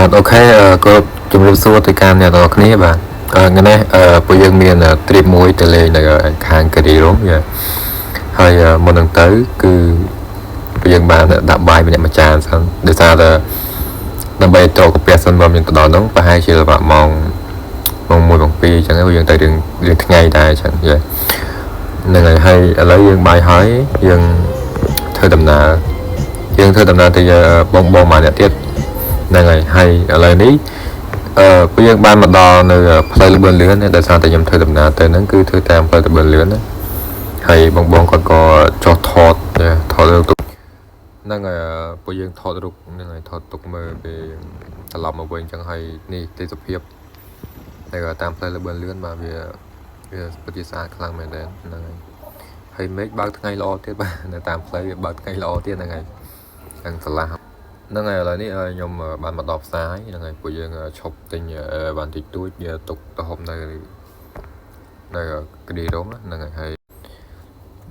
បាទ OK ក៏ជំរាបសួរទៅកាន់អ្នកទាំងអស់គ្នាបាទថ្ងៃនេះពួកយើងមាន trip មួយទៅលេងនៅខាងគិរីរម្យយ៉ាហើយមុននឹងទៅគឺពួកយើងបានដាក់បាយម្នាក់មួយចានសិនដោយសារតែដើម្បីត្រូវកាពះសិនមកយើងទៅដល់ហ្នឹងប្រហែលជាល្បាក់ម៉ោងម៉ោង1ម៉ោង2អញ្ចឹងពួកយើងទៅរឿងរឿងថ្ងៃដែរអញ្ចឹងយ៉ាហ្នឹងហើយហើយឥឡូវយើងបាយហើយយើងធ្វើដំណើរយើងធ្វើដំណើរទៅបងបងមួយអ្នកទៀតហ្នឹងហើយហើយឥឡូវនេះ ពួកយើងបានមកដល់នៅផ្លូវលបឿនលឿនដោយសារតែខ្ញុំធ្វើដំណើរទៅហ្នឹងគឺធ្វើតាមផ្លូវលបឿនលឿនណាហើយបងបងគាត់ក៏ចុះថតថតរូបទុកហ្នឹងហើយពួកយើងថតរូបហ្នឹងហើយថតទុកមើលពេលត្រឡប់មកវិញអញ្ចឹងហើយនេះទេសភាពតែក៏តាមផ្លូវលបឿនលឿនបាទវាវាពិតជាស្អាតខ្លាំងមែនទែនហ្នឹងហើយហើយមេឃបើកថ្ងៃល្អទៀតបាទនៅតាមផ្លូវវាបើកថ្ងៃល្អទៀតហ្នឹងហើយទាំងស្រឡះហ្នឹងហើយឥឡូវនេះខ្ញុំបានមកដល់ផ្សារហើយហ្នឹងហើយពួកយើងឈប់ទិញបានតិចតួចយកទុកទៅហូបនៅនៅគិរីរម្យហ្នឹងហើយហើយ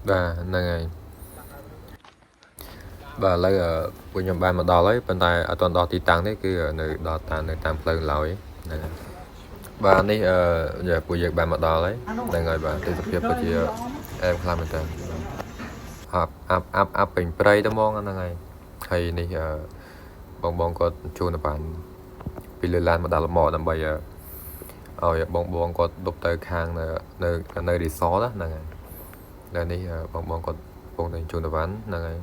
បាទហ្នឹងហើយបាទឥឡូវពួកខ្ញុំបានមកដល់ហើយប៉ុន្តែអត់ទាន់ដល់ទីតាំងទេគឺនៅដល់តាមនៅតាមផ្លូវឡើយហ្នឹងហើយបាទនេះពួកយើងបានមកដល់ហើយហ្នឹងហើយបាទទេសភាពពិតជាអែមខ្លាំងមែនតើអាប់អាប់អាប់អាប់ពេញព្រៃទៅហ្មងហ្នឹងហើយហើយនេះបងបងគាត់ជូនបានពីលើឡានមកដល់លមដើម្បីឲ្យបងបងគាត់ដប់ទៅខាងនៅនៅនៅ resort ហ្នឹងហើយដល់នេះបងបងគាត់កំពុងតែជូនអវ៉ាន់ហ្នឹងហើយ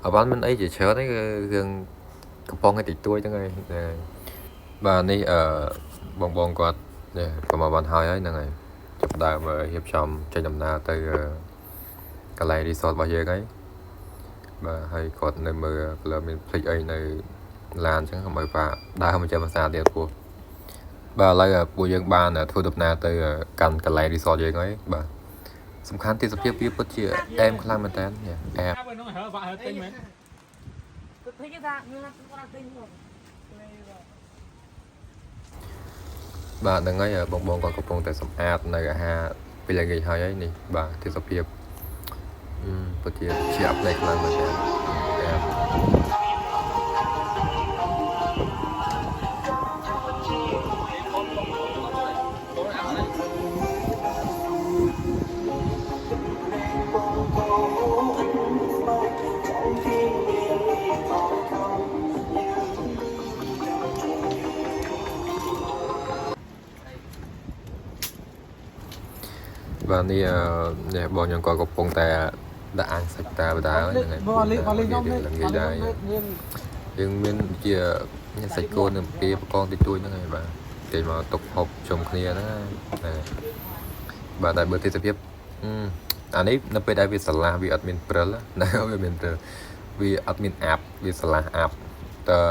អវ៉ាន់មិនអីជាច្រើនទេគឺរឿងកំប៉ុងឯតិចតួចហ្នឹងហើយហ្នឹងហើយបាទនេះបងបងគាត់នេះប្រមាណបានហើយហើយហ្នឹងហើយចាប់ដើមរៀបចំចេញដំណើរទៅកន្លែង resort របស់យើងហើយបាទហើយគាត់នៅមើលព្រលមានភ្លេចអីនៅឡានអញ្ចឹងកុំឲ្យបាក់ដើរមកចាំភាសាទៀតពោះបាទឥឡូវពួកយើងបានធ្វើដំណើរទៅកាន់កន្លែង resort យើងហើយបាទសំខាន់ទេសភាពវាពិតជាអែមខ្លាំងមែនតើអែម nó hở vợ hở tinh mày ឃើញថាមានគាត់ទិញមក បាទហ្នឹងហើយបងបងគាត់កំពុងតែសម្អាតនៅអាហារពេលល្ងាចហើយហើយនេះបាទទេសភាពពិតជាជាអផ្នែកខ្លាំងមែនតើអែមបាទនេះនេះបងខ្ញុំក៏កំពុងតែដាក់អាំងសាច់តាបដាហ្នឹងហើយ បងលេបងលេខ្ញុំ ល្ងាចដែរ មាន យើងមានជាសាច់គោនឹងពីបកងតិចតួចហ្នឹងហើយបាទគេមកទុកហូបជុំគ្នាហ្នឹងហើយបាទតែបើទេសភាពអានេះនៅពេលដែលវាស្រឡះវាអត់មានព្រិលណាវាមានព្រិលវាអត់មានអាប់វាស្រឡះអាប់តើ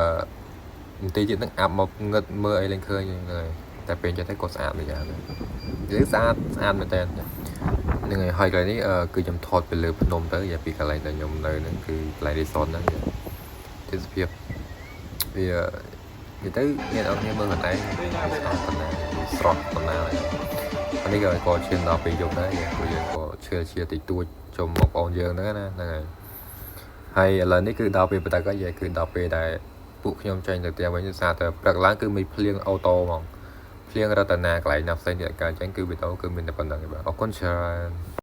បន្តិចទៀតហ្នឹងអាប់មកងឹតមើលអីឡើងឃើញហ្នឹងហើយតែពេលចេះទៅក៏ស្អាតមួយយ៉ាងដែរយើងស្អាតស្អាតមែនតើហ្នឹងហើយហើយកន្លែងនេះគឺខ្ញុំថតពីលើភ្នំទៅយ៉ាពីកន្លែងដែលខ្ញុំនៅហ្នឹងគឺកន្លែង resort ហ្នឹងទេសភាពវានិយាយទៅអ្នកនរគ្នាមើលខ្លួនឯងវាស្អាតប៉ុណ្ណាវាស្រស់ប៉ុណ្ណាអានេះក៏ក៏ឈានដល់ពេលយប់ដែរព្រោះយើងក៏ឈឿជាតិចតួចជុំបងប្អូនយើងហ្នឹងណាហ្នឹងហើយហើយឥឡូវនេះគឺដល់ពេលបតកហើយគឺដល់ពេលដែលពួកខ្ញុំចេញទៅផ្ទះវិញដោយសារតែព្រឹកឡើងគឺមានភ្លៀងអូតូហ្មងភ្លៀងរតនាកន្លែងណាផ្សេងទៀតកើតអញ្ចឹងគឺវីដេអូគឺមានតែប៉ុណ្្នឹងឯងបាទអរគុណច្រើន។